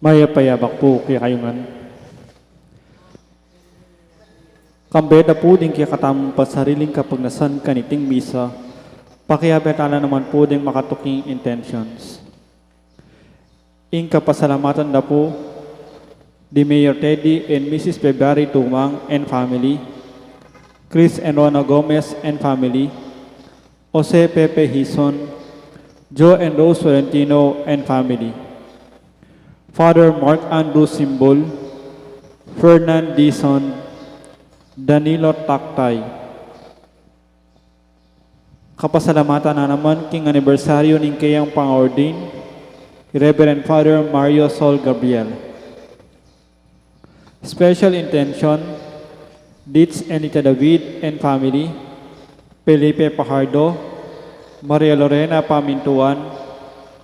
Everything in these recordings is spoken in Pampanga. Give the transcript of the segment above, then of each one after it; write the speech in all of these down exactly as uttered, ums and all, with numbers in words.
Mayap a yabak pu kekayu ngan. Kambe da pu ding kekatamung pasariling kapagnasan kaniting misa, pakiabe tala naman pu ding makatuking intentions. Ing kapasalamatan da pu di Mayor Teddy and Missus February Tumang and family, Chris and Rona Gomez and family, Jose Pepe Hison, Joe and Rose Florentino and family, Father Mark Andrew Simbol, Fernand Dizon, Danilo Taktay. Kapasalamatan na naman king anibersaryu ning keyang pang-ordain, Reverend Father Mario Sol Gabriel. Special intention, Ditz Enita David and family, Felipe Pajardo, Maria Lorena Pamintuan,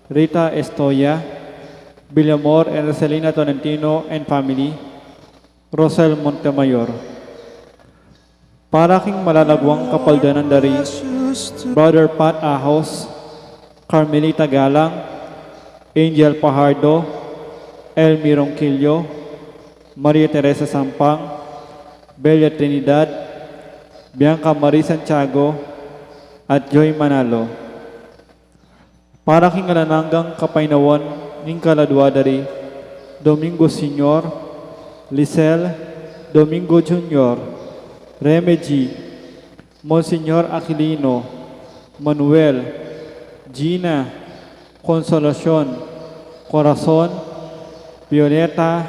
Rita Estoya, Villamor and Roselina Tolentino and family, Rosel Montemayor. Para king malalaguang kapaldanan da ri Brother Pat Ahos, Carmelita Galang, Angel Pajardo, Elmi Ronquillo, Maria Teresa Sampang, Belia Trinidad, Bianca Marie Santiago, at Joy Manalo. Para king alang anggang kapaynawan ning kaladua da ri Domingo Senior, Lisel, Domingo Junior, Remedy, Monsignor Aquilino, Manuel, Gina, Consolacion, Corazon, Violeta,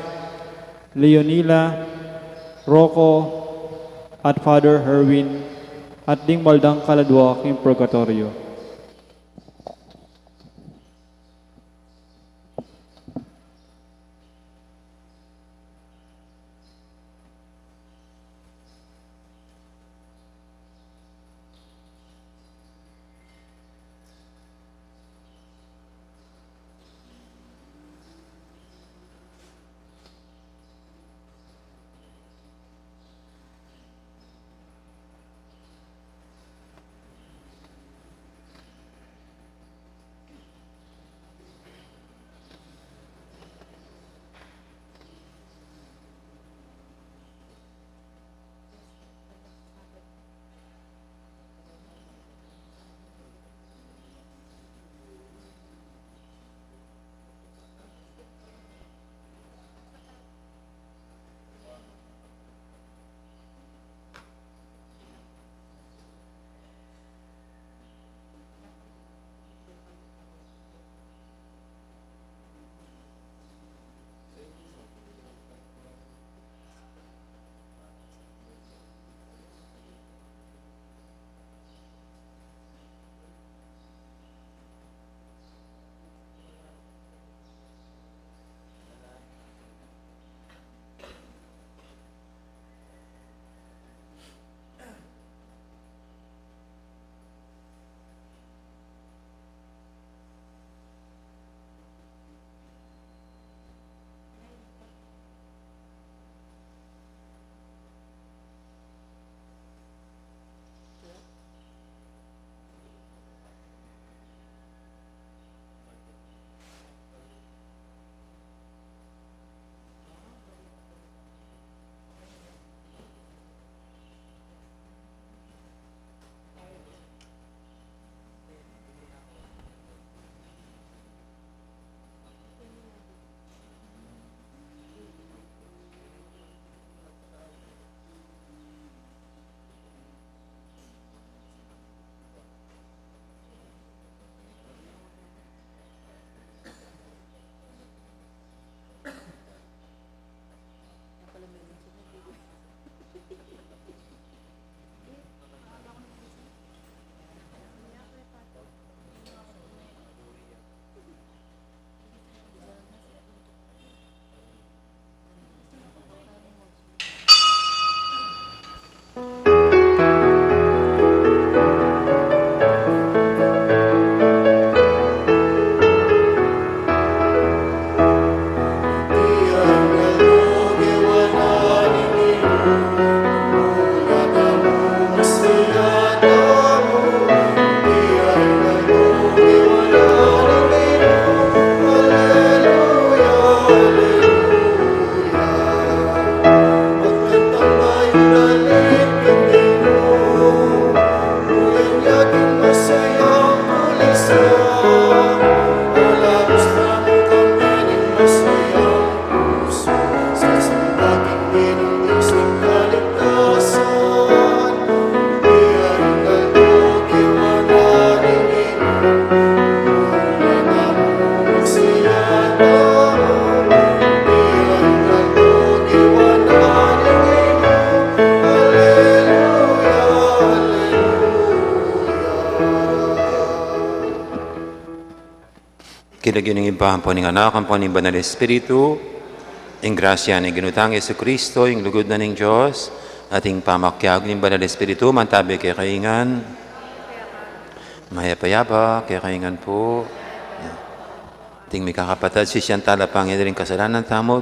Leonila, Rocco, at Father Herwin, at ding maldang kaladua king purgatoryo. Lagyu ning Ibpa, ampo ning Anak, ampo ning Banal Espiritu. Ing grasya ning Ginu tang Jesucristo, ing lugud na ning Dios, at ing pamakiabe ning Banal Espiritu, mantabi kekayu ngan. Mayap a yabak kekayu ngan pu. Ating mikakapatad, sisian tala pangin ring kasalanan tamu,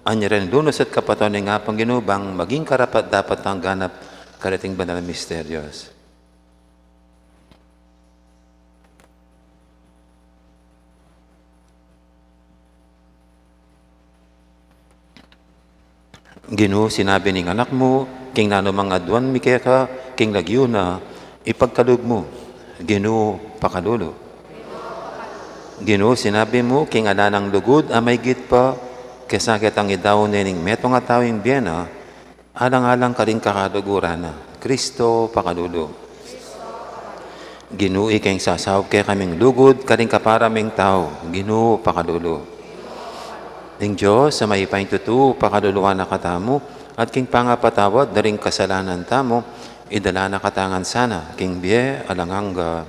anya rin lunus at kapatawad ning Apung Ginu, bang maging karapat-dapat tang ganap kareting banal a misteryos. Ginu, sinabi ning Anak mu, king nanu mang aduan mi keka, king lagyu na, ipagkalub mu. Ginu, pakalulu. Ginu, sinabi mu, king ala nang lugud a maigit pa kesa ketang idaun ne ning metung a tau ing bie na, alang-alang karing kakaluguran na. Kristo, pakalulu. Ginu, ika ing sasaup kekaming lugud karing kapara ming tau. Ginu, pakalulu. Ing Dios a mayupayang tutu, pakaluluan na katamu, at king pangapatawad da ring kasalanan tamu, idala na katamu ngan sana king bie alang angga.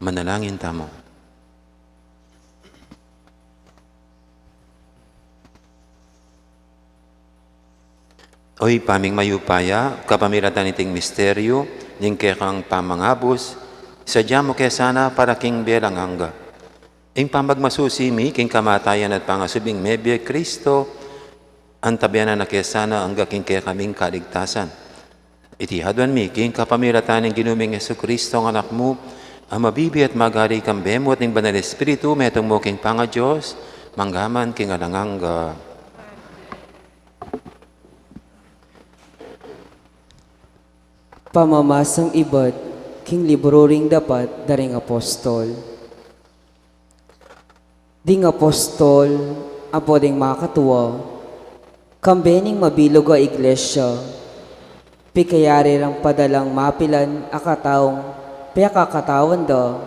Manalangin tamu. O Ibpa ming mayupaya, kapamilatan niting misteryu ning kekang pamangabus, sadya mu ke sana para king bie alang angga. Ing pamagmasusi mi king kamatayan at pangasubling mebie Kristo, antabayanan na ke sana angga king kekaming kaligtasan. Iti aduan mi king kapamilatan ning Ginu ming Jesucristo, a Anak mu, a mabibie at magari kambe mu at ning Banal Espiritu, metung mu king pangaDios, mangga man king alang angga. Pamamasang ibat king libru ring dapat da ring apostol. Ding apostol, ampo ding makatua, kambe ning mabilug a iglesia, pikayari rang padalang mapilan a kataung pekakatawan da,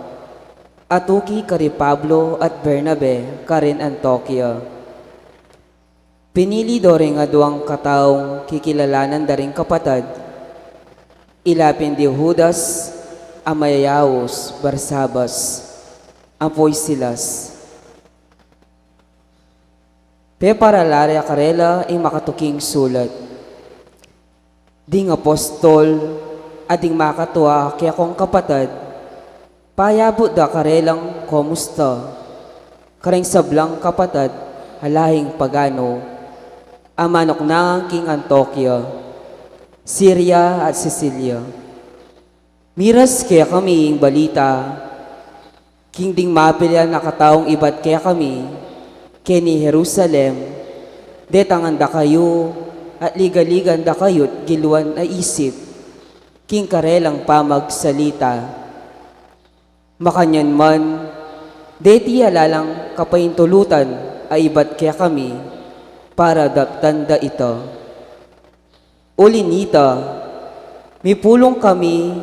atuki kari Pablo at Bernabe karin Antioquia. Pinili do ring aduang kataung kikilalanan da ring kapatad, ila pin di Judas a mayayaus Barsabas, ampo i Silas. Peparala ra karela ing makatuking sulat. Ding apostol at ding makatua kekong kapatad, payabut da karelang komusta karing sablang kapatad a lahing pagano a manuknangan king Antioquia, Siria at Cilicia. Miras kekami ing balita king ding mapilan a kataung ibat kekami keni Jerusalem, detangan da kayu at ligaligan da kayut giluan a isip king karelang pamagsalita. Makanyan man, deti ala lang kapaintulutan a ibat kekami para daptan da ita. Uli nita, mipulung kami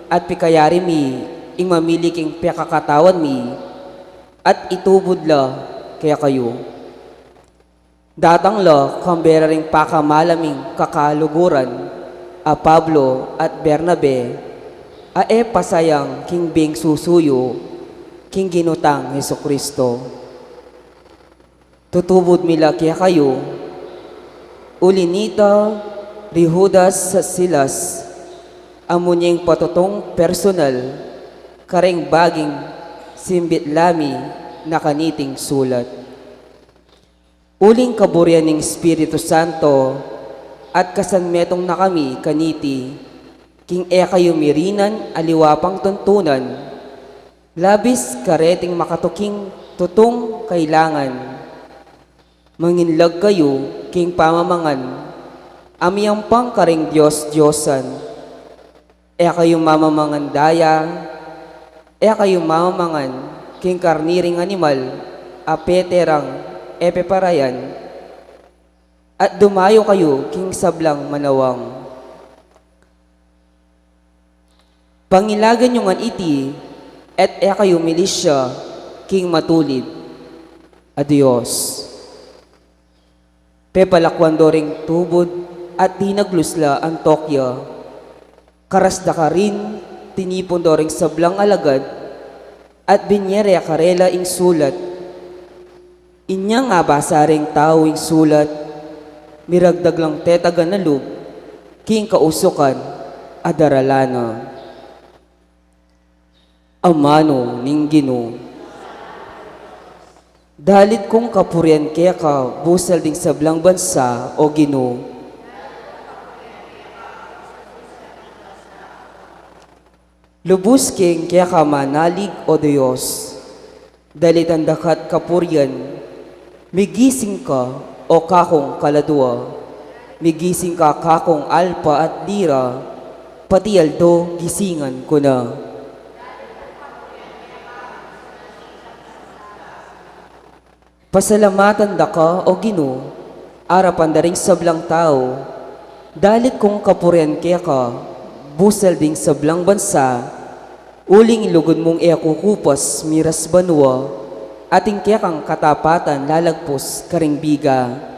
at pikayari mi ing mamili king pekakatawan mi at itubud la kekayu. Datang la kambe ra ring pakamalaming kakaluguran a Pablo at Bernabe a e pasayang king bing susuyu king Ginu tang Jesucristo. Tutubud mi la kekayu. Uli nita, ri Judas at Silas, amu neng patutung personal karing baging simbit la mi na kaniting sulat. Uling kaburian ning Espiritu Santo at kasanmetung na kami kaniti, king e kayu mirinan aliwa pang tuntunan, labis kareting makatuking tutung kailangan. Manginlag kayu king pamamangan a miyampang karing dios-diosan. E kayu mamamangan daya, e kayu mamamangan king karni ring animal a pete rang e peparayan, at dumayu kayu king sablang manawang. Pangilagan yu ngan iti, at e kayu milisya king matulid a Dios. Pepalakuan do ring tubud at dinaglus la Antioquia. Karas da karin, tinipun do ring sablang alagad At binie re karela ing sulat. Inyang abasa reng tau ing sulat, miragdag lang tetagan a lub, king kausukan a daralan na. Amanu ning Ginu. Dalit kung kapurian keka, busal ding sablang bansa, o Ginu. Lubus keng keka manalig, o Dios. Dalit anda ka't kapurian, migising ka, o kakung kaladua. Migising ka, kakung alpa at lira, pati aldo gisingan ku na. Pasalamatan da ka, o Ginu, arapan da ring sablang tau, dalit kung kapurian keka, busal ding sablang bansa, uling lugud mung e kukupas miras banua, at ing kekang katapatan lalagpus karing biga.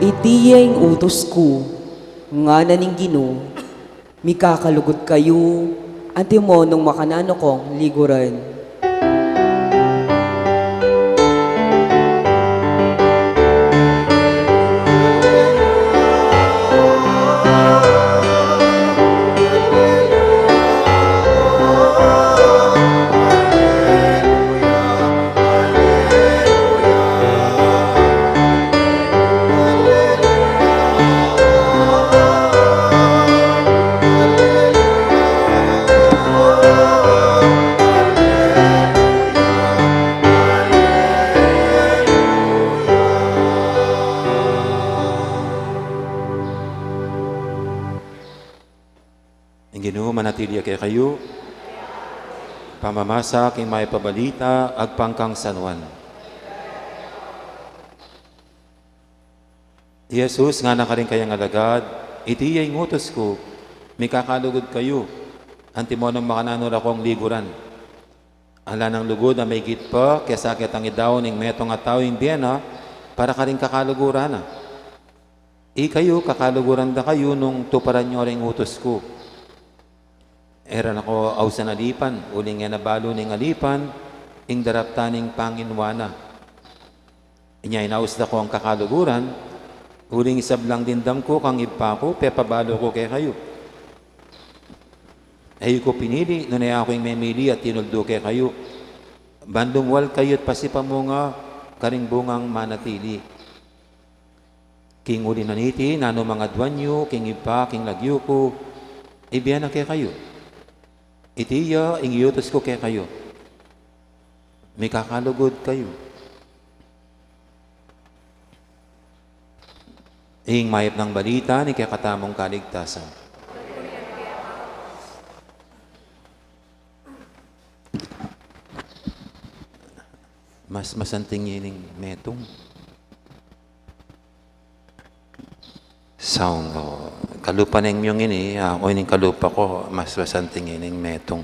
Iti ya ing utus ku, ngana ning Ginu, mikakalugud kayu, antimo nung makananu kong liguran. Ing Ginu manatili ya kekayu. Pamamasa king Mayap a Balita agpang kang San Juan. I Jesus ngana karing kayang alagad, iti ya ing utus ku, mikakalugud kayu, antimo nung makananu ra kong liguran. Ala nang lugud a maigit pa kesa ketang idao ning metung a tau ing bie na para karing kakaluguran na. Ikayu, kakaluguran da kayu nung tuparan yu ring utus ku. E ra na ko ausan alipan, uling e na balu ning alipan ing daraptan ning panginwa na. Inya inaus da kong kakaluguran, uling ing sablang dimdam ku kang Ibpa ku, pepabalu ku kekayu. E yu ku pinili, nune aku ing memili at tinuldu kekayu. Ban dumwal kayu't pasipamunga karing bungang manatili. King uli na niti, nanu mang aduan yu king Ibpa king lagyu ku, ibie na kekayu. Iti ya ing iutus ku kekayu. Mikakalugud kayu. Ing Mayap a Balita ning kekatamung kaligtasan. Mas masanting ining metung. Sound, o. Kalupa neng miyung ini, a, o, ining kalupa ku, mas masanting ining metung.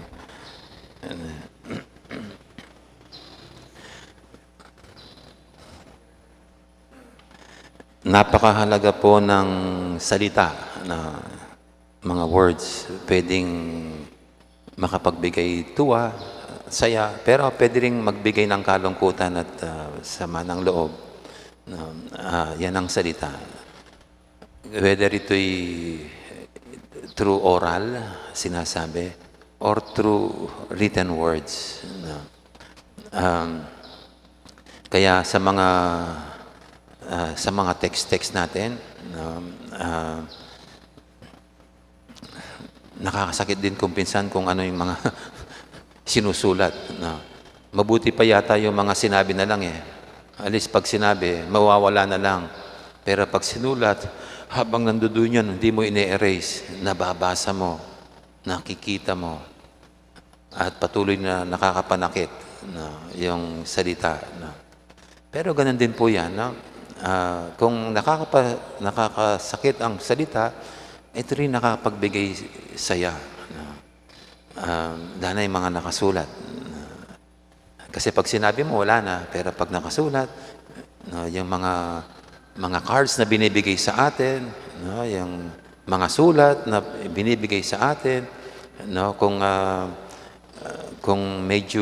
Napakahalaga po ng salita na mga words. Pwedeng makapagbigay tuwa, saya, pero pwede ring magbigay ng kalungkutan at, ah, sama ng loob. No? Ah, yan ang salita. Whether ito'y through oral, sinasabi, or through written words. No? Um, kaya sa mga, ah, sa mga text-text natin, no? Ah, nakakasakit din kung pinsan kung ano yung mga sinusulat, no? Mabuti pa yata yung mga sinabi na lang, eh. At least pag sinabi, mawawala na lang. Pero pag sinulat, habang nanduduun yun, hindi mo ine-erase, nababasa mo, nakikita mo, at patuloy na nakakapanakit, no, yung salita, no. Pero ganun din po yan, no? Ah, kung nakakapa-, nakakasakit ang salita, ito rin nakakapagbigay saya, no? Ah, lalo na yung mga nakasulat, no? Kasi pag sinabi mo, wala na. Pero pag nakasulat, no, yung mga, mga cards na binibigay sa atin, no, yung mga sulat na binibigay sa atin, no, kung, ah, ah, kung medyo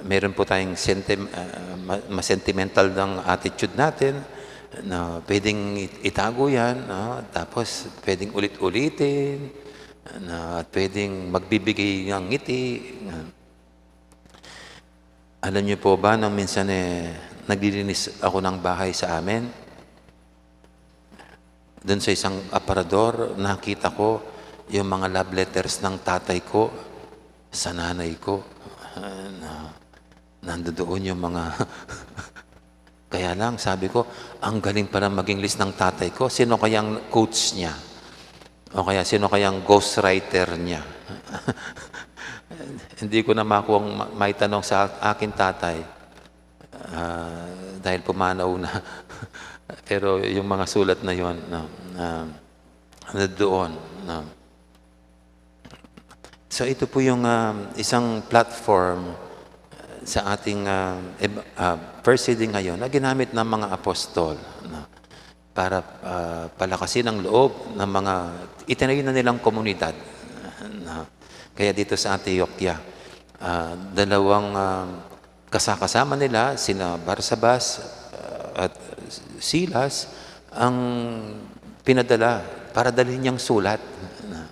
meron po tayong sentem-, ah, ma-, masentimental ng attitude natin, no, pwedeng it-, itago yan, no, tapos pwedeng ulit-ulitin, no, at pwedeng magbibigay ng ngiti, no. Alam niyo po ba, nung minsan, eh, naglilinis ako ng bahay sa amin, dun sa isang aparador, nakita ko yung mga love letters ng tatay ko sa nanay ko. Ah, na, nandoon yung mga Kaya lang, sabi ko, "Ang galing pala mag-English ng tatay ko. Sino kayang coach niya? O kaya sino kayang ghostwriter niya?" Hindi ko na makuhang ma-, maitanong sa aking tatay, ah, dahil pumanaw na. Pero yung mga sulat na yon, no, na, na doon, no. So, ito po yung, ah, isang platform, ah, sa ating, ah, eb-, ah, first reading ngayon na ginamit ng mga apostol, no, para, ah, palakasin ang loob ng mga itinayo na nilang komunidad, no. Kaya dito sa Antioquia, ah, dalawang, ah, kasakasama nila, sina Barsabas, ah, at Silas, ang pinadala para dalhin niyang sulat, no.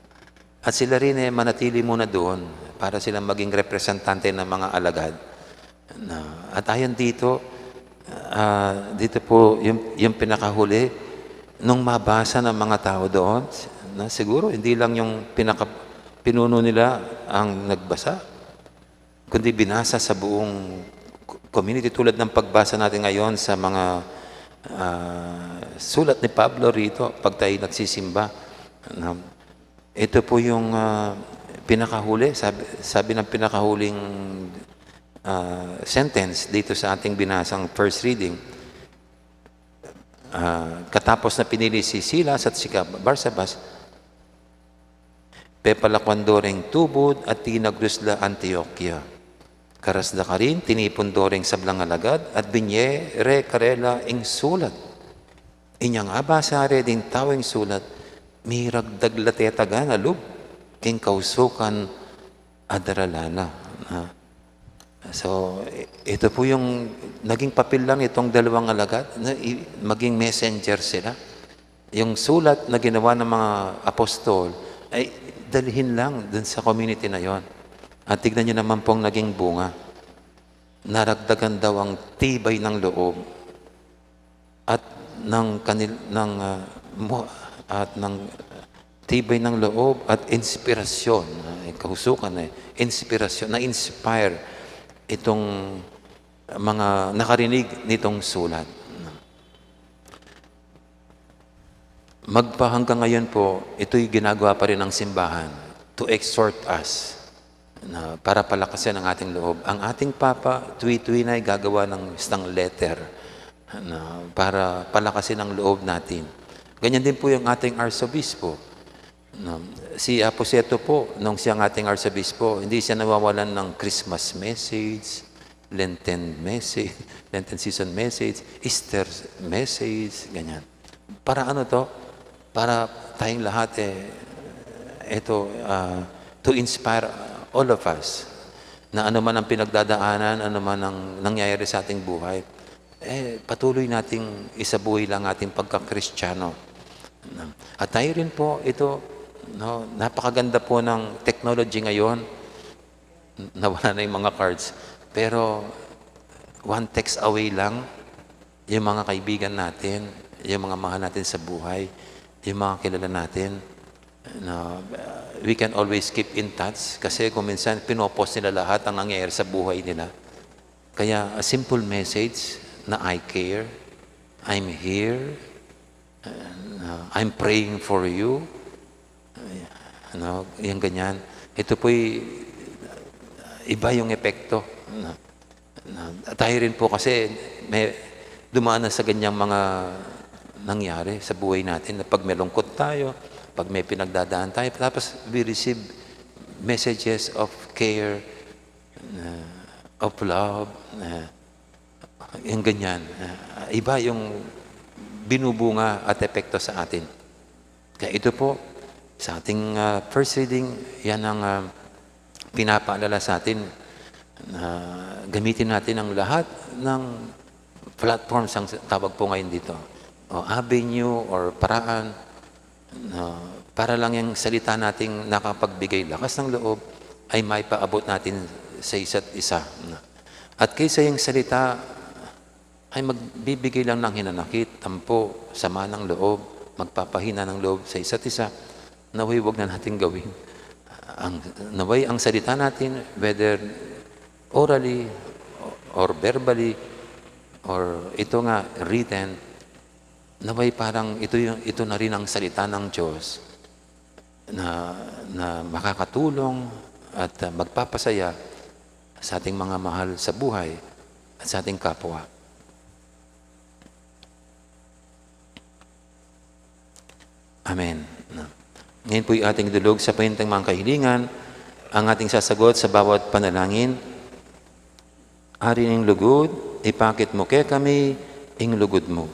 At sila rin, eh, manatili muna doon para silang maging representante ng mga alagad. Na, at ayon dito, ah, dito po yung, yung pinakahuli, nung mabasa ng mga tao doon, na siguro hindi lang yung pinaka-, pinuno nila ang nagbasa, kundi binasa sa buong community, tulad ng pagbasa natin ngayon sa mga, ah, sulat ni Pablo rito pag tayo nagsisimba. Ano, ito po yung, ah, pinakahuli, sabi, sabi ng pinakahuling, ah, sentence dito sa ating binasang first reading. Ah, katapos na pinili si Silas at si Ka-, Barsabas, pepalakuan do reng tubud at tinagdus la Antioquia. Karas da karin, tinipun do reng sablang alagad at binye re karela ing sulat. Inyang abasa re ding tau ing sulat, miragdag la tetagan a lub king kausukan a daralan na. Ah. So, i-, ito po yung naging papel lang itong dalawang alagad, na i-, maging messenger sila. Yung sulat na ginawa ng mga apostol ay dalhin lang dun sa community na yon. At tignan niyo naman pong naging bunga. Naragdagan daw ang tibay ng loob at ng kanil-, ng, ah, mo-, at ng tibay ng loob at inspirasyon, ah, kahusukan, eh, inspirasyon, na-inspire itong mga nakarinig nitong sulat. Magpahanggang ngayon po, ito'y ginagawa pa rin ng simbahan to exhort us na para palakasin ang ating loob. Ang ating Papa, tuwi-tuwi na ay gagawa ng isang letter na para palakasin ang loob natin. Ganyan din po yung ating Arsobispo. No? Si Aposeto po, nung siya ang ating Arsobispo, hindi siya nawawalan ng Christmas message, Lenten message, Lenten season message, Easter message, ganyan. Para ano to? Para tayong lahat, eh, ito, ah, to inspire all of us na ano man ang pinagdadaanan, ano man ang nangyayari sa ating buhay, eh, patuloy nating isabuhay lang ating pagkakristyano. At tayo rin po, ito, no, napakaganda po ng technology ngayon. Nawala na yung mga cards. Pero one text away lang, yung mga kaibigan natin, yung mga mahal natin sa buhay, yung mga kilala natin, no, uh, we can always keep in touch kasi kung minsan pinopost nila lahat ang nangyayari sa buhay nila. Kaya a simple message, na "I care," "I'm here," uh, "I'm praying for you." Ay, ano, yung ganyan. Ito po'y iba yung epekto. Na, na, tayo rin po kasi may dumaan na sa ganyang mga nangyari sa buhay natin, na pag may lungkot tayo, pag may pinagdadaan tayo, tapos we receive messages of care, na, of love, na, yung ganyan. Ah, iba yung binubunga at epekto sa atin. Kaya ito po, sa ating, ah, first reading, yan ang, ah, pinapaalala sa atin na gamitin natin ang lahat ng platforms, ang tawag po ngayon dito, o avenue or paraan, no, para lang yung salita nating nakapagbigay lakas ng loob ay maipaabot natin sa isa't isa, no? At kaysa yung salita ay magbibigay lang ng hinanakit, tampo, sama ng loob, magpapahina ng loob sa isa't isa, naway wag na natin gawin. Ang, naway ang salita natin, whether orally or verbally, or ito nga, written, naway parang ito, yung, ito na rin ang salita ng Diyos na, na makakatulong at, ah, magpapasaya sa ating mga mahal sa buhay at sa ating kapwa. Amen. Ngayon po'y ating idulog sa pahintang mga kahilingan, ang ating sasagot sa bawat panalangin. Ari ning lugud, ipakit mu kekami ing lugud mu.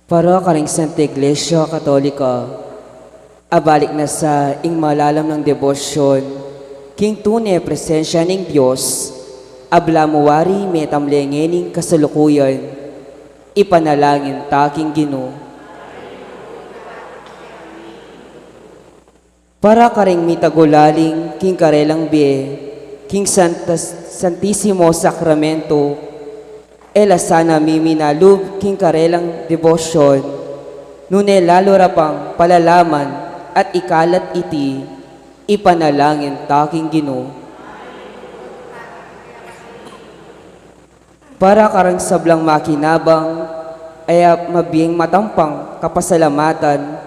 Para karing Santa Iglesia Katolika, abalik na sa ing malalam nang debosyon king tune presensya ning Dios, abla mu wari metamle ngening kasalukuyan, ipanalangin ta king Ginu. Para karing mitagulaling king karelang bie, king Santa, Santisimo Sakramento, e la sana miminalub king karelang debosyon, nune lalu ra pang palalaman at ikalat iti, ipanalangin ta king Ginu. Para kareng sablang makinabang, a ya mabieng matampang kapasalamatan,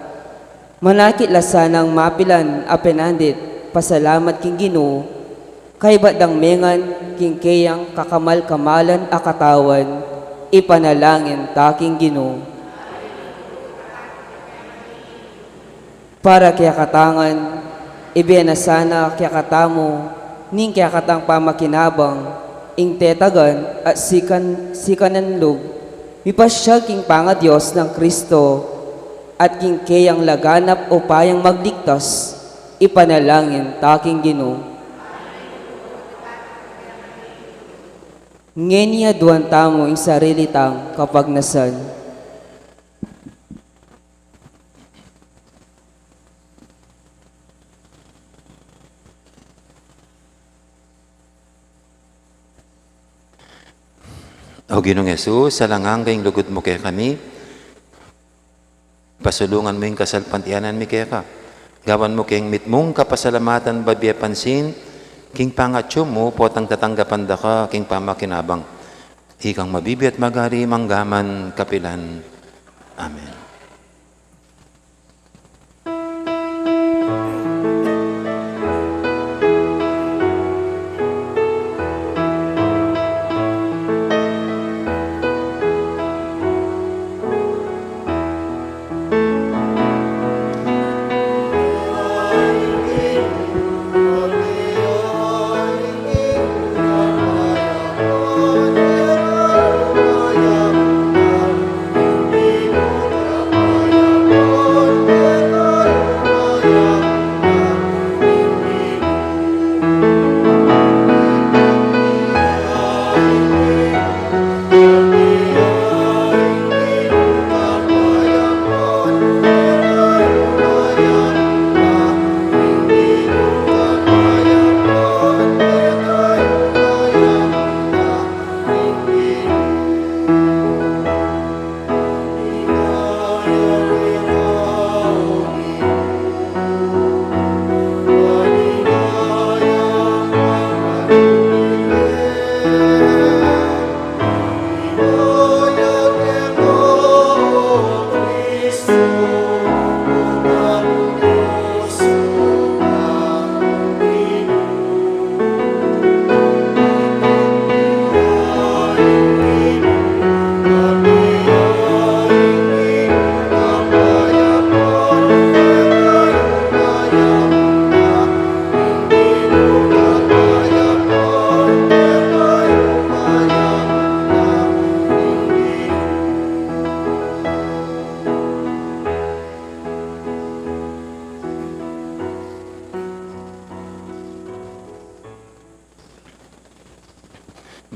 manakit la sanang mapilan a penandit pasalamat king Ginu, kaybat dang mengan king keyang kakamal-kamalan a katawan, ipanalangin ta king Ginu. Para kekatamu ngan, ibie na sana kekatamu ning kekatang pamakinabang, ing tetagan at sikan, sikanan lub, mipasyag king pangadios nang Kristo, at king keyang laganap upayang magligtas, ipanalangin ta king Ginu. Ngeni aduan tamu ing sarili tang kapagnasan. O Ginung Jesus, alang angga ing lugud mu kekami, pasulungan mu ing kasalpantayanan mi keka. Gawan mu keng mitmung kapasalamatan babie pansin king pangatsu mu, potang tatanggapan da ka king pamakinabang. Ikang mabibie at magari mangga man kapilan. Amen.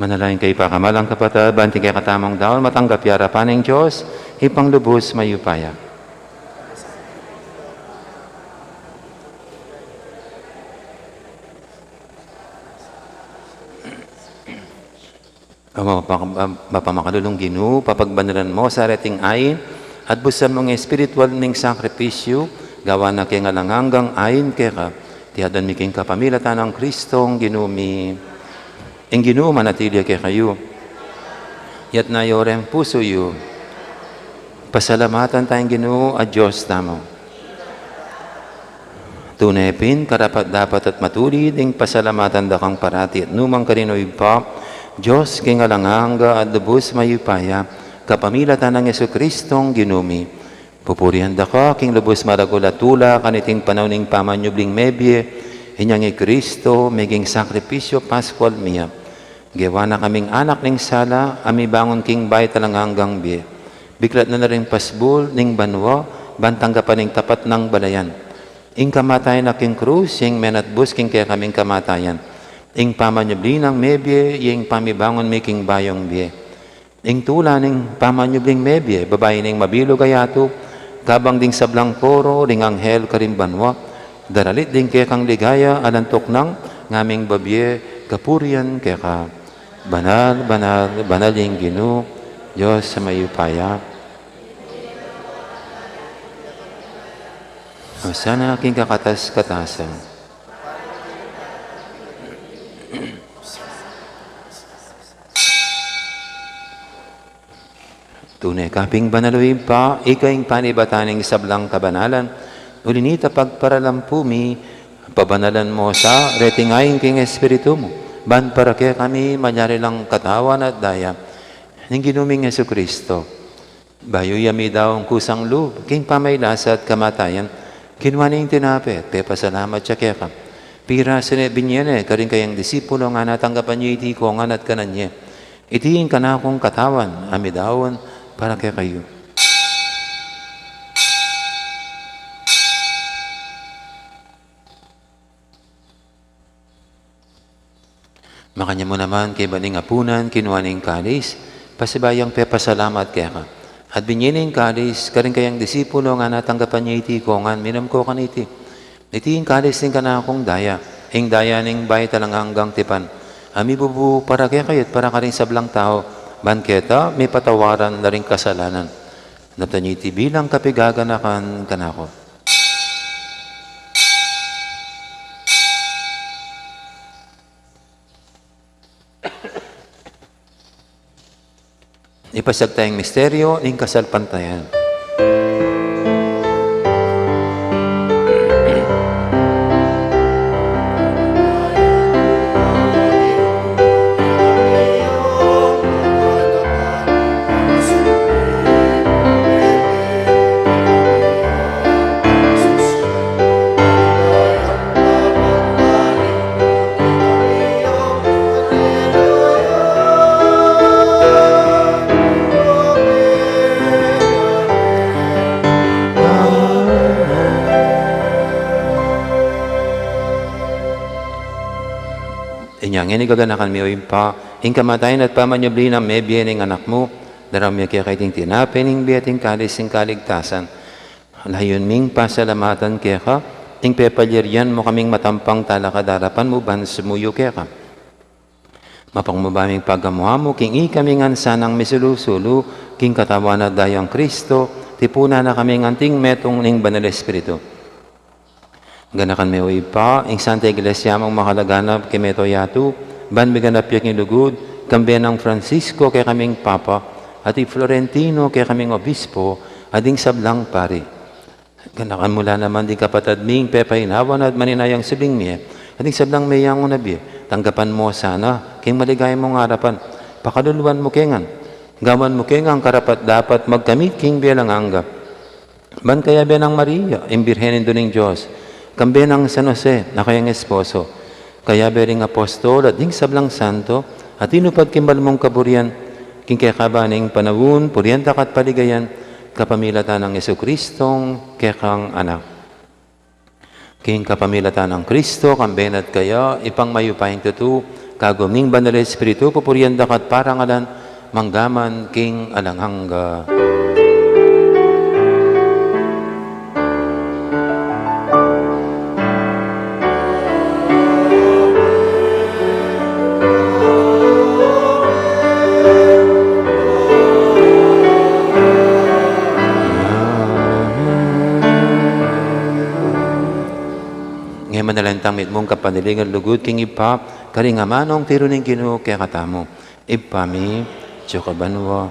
Manalangin kayu, pakamalan kung kapatad, ban ing kekatamung daun matanggap ya arapan ning Dios, Ibpang lubus mayupaya. O mapa-, mapamakalulung Ginu, papagbanalan mu sa reting ain, at busan mung espiritual ning sakripisyu, gawan na king alang anggang ain keka, iti adwan mi king kapamilatan nang Kristong Ginu mi. Ing Ginu manatili ya kekayu. Itas yu reng pusu yu. Pasalamatan taya ing Ginu a Dios tamu. Tune pin, karapat-dapat at matulid ing pasalamatan da kang parati at nu man karin, o Ibpa, Dios king alang angga at lubus mayupaya, kapamilatan nang Jesucristong Ginu mi. Pupurian da ka king lubus maragul a tula kaniting panaun ning pamanyubling mebie, inyang i Kristo meging sakripisyu paskual mi ya. Gewa na kaming anak ning sala a mibangun king bayu at alang anggang bie. Biklat na la ring pasbul ning banua ban tanggapan ing tapat nang balayan. Ing kamatayan na king krus, ing menatbus king kekaming kamatayan. Ing pamanyubli nang mebie, ing pamibangun mi king bayung bie. Ing tula ning pamanyubling mebie, babayu ning mabilug a yatu, kabang ding sablang koro ring anghel karin banua, daralit ding kekang ligaya, alang tuknang ngaming babie kapurian keka. Banal, banal, banal ing Ginu, Dios a mayupaya. Hosana king kakatas-katasan. Tune ka pin banal, o Ibpa, ika ing panibatan ning sablang kabanalan, uli na nita pagparalampu mi, pabanalan mu sa reting ain king Espiritu mu, ban para kekami malyari lang katawan at daya ning Ginu ming Jesucristo. Bayu ya midaun kusang lub king pamagkasakit at kamatayan, kinua ne ing tinape, pepasalamat ya keka. Pirasu ne, binie ne karing kayang disipulo, ngana, tanggapan ye iti kongan at kanan ye. Iti ing kanakung katawan a midaun para kekayu. Makanyan mu naman kaybat ning apunan, kinua ne ing kalis, pasibayu yang pepasalamat keka. At binie ne ing kalis karing kayang disipulo, ngana, tanggapan ye iti kongan, minum ko kaniti. Iti ing kalis ning kanakung daya, ing daya ning bayu at alang anggang tipan, a mibubu para kekayu at para karing sablang tau, ban keta mipatawaran la ring kasalanan. Daptan ye iti bilang kapaganakan kanaku. Ipasiag taya ing misteryu ning kasalpantayanan. Inya ngeni gaganakan mi, o Ibpa, ing kamatayan at pamanyubli nang mebie ning Anak mu, daraun mi keka iting tinape ning bie at ing kalis ning kaligtasan. Layun ming pasalamatan keka ing pepalyarian mu kaming matampang talakad king arapan mu ban sumuyu keka. Mapagmabaming pagamu-amu king ikami ngan sanang misulu-sulu king katawan at dayang Kristo, tipunan na kaming anting metung ning Banal Espiritu. Ganakan me, o Ibpa, ing Santa Iglesia mung makalaganap king mabilug a yatu, ban miganap ya king lugud, kambe nang Francisco kekaming Papa, at i Florentino kekaming Obispo, at ding sablang pari. Ganakan mu la naman ding kapatad ming pepainawa na at maninayang subling mie, at ding sablang meyangu na bie, tanggapan mu sana king maligaya mung arapan, pakaluluan mu ke ngan, gawan mu ke ngan karapat-dapat magkamit king bie alang angga. Ban kayabe nang Maria, ing Birhen Indu ning Dios, kambe nang San Jose a kayang esposo, kayabe ring apostol at ding sablang santo, a tinupad king banal mung kaburian, king kekaban ning panaun, purian da ka at paligayan, kapamilatan nang Jesucristong kekang Anak. King kapamilatan nang Kristo, kambe na at kaya, Ibpang mayupayang tutu, Lagyu ning Banal a Espiritu, pupurian da ka at parangalan, mangga man king alang angga. Ngeni manalangin tang mitmung kapanaligan lugud king Ibpa, karing amanung tiru ning Ginu kekatamu. Ibpa mi, atsu ka banua.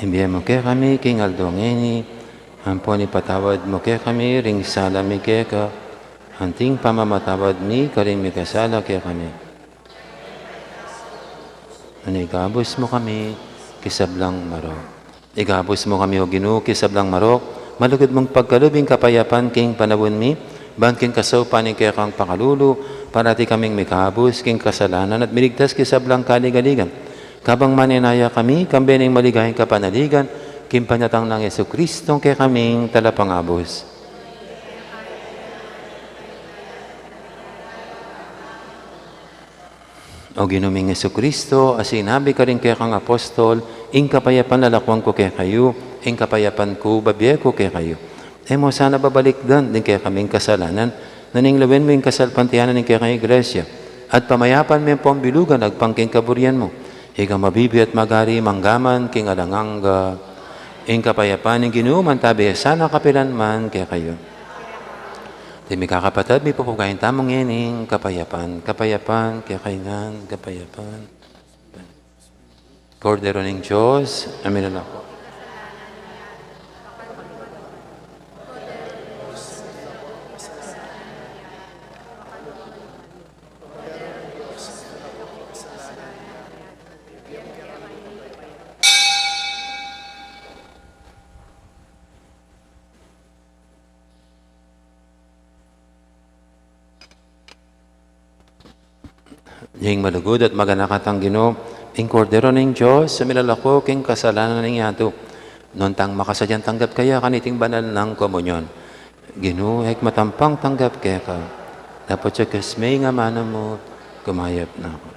Ibie mu kekami king aldo ngeni, ampon ipatawad mu kekami ring sala mi keka, anti ing pamamatawad mi karing mikasala kekami. Nune ikabus mu kami king sablang marok. Ikabus mu kami, O Ginu, king sablang marok, malugud mung pagkalub ing kapayapan king panaun mi, ban king kasaupan ning kekang pakalulu, parati kaming mikabus king kasalanan at miligtas king sablang kaligaligan. Kabang manenaya kami, kambe ning maligayang kapanaligan, king panyatang nang Jesucristo, kekaming Talapangabus. O Ginu ming Jesucristo, a sinabi karing kekang apostol, ing kapayapan lalakuan ku kekayu, ing kapayapan ku bibie ku kekayu. E mu sana babalikdan ding kekaming kasalanan, nune lawen mu ing kasalpantayanan ning kekang Iglesia, at pamayapan me ampong bilugan agpang king kaburian mu. Ika mabibie at magari mangga man king alang angga. Ing kapayapan ning Ginu mantabi ya sana kapilan man kekayu. Ding mikakapatad, mipupukayan tamu ngening kapayapan, kapayapan kekayu ngan, kapayapan. Kordero ning Dios, a milalako. Ing malugud at maganaka tang Ginu, ing Kordero ning Dios, a milalako king kasalanan ning yatu. Nuan tang makasadyang tanggap kaya kaniting banal nang komunyon. Ginu, e ku matampang tanggap keka, dapot ya king amanu mu, kumayap na ku.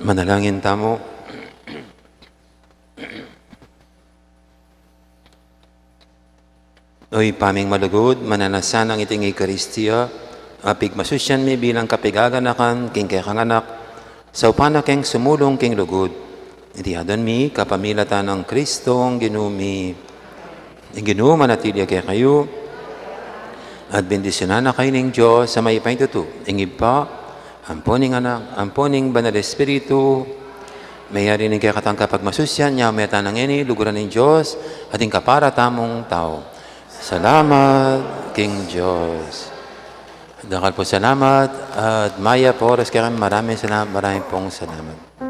Manalangin tamu. O Ibpa ming malugud, mananasan nang iting Eukaristia a pigmasusian mi bilang kapigaganakan king kekang Anak, saupan na keng sumulung king lugud. Iti adwan mi kapamilatan nang Kristong Ginu mi. Ing Ginu manatili ya kekayu. At bendisyunan na kayu ning Dios a mayupaya king tutu, ing Ibpa, ampo ning Anak, ampo ning Banal Espiritu. Meyari ning kekatang kapagmasusian, nya meta na ngeni, luguran ning Dios, at ing kapara tamung tau. Salamat king Dios. Dakal pung salamat, at mayap a oras kekayu. Maraming salamat, maraming pong salamat.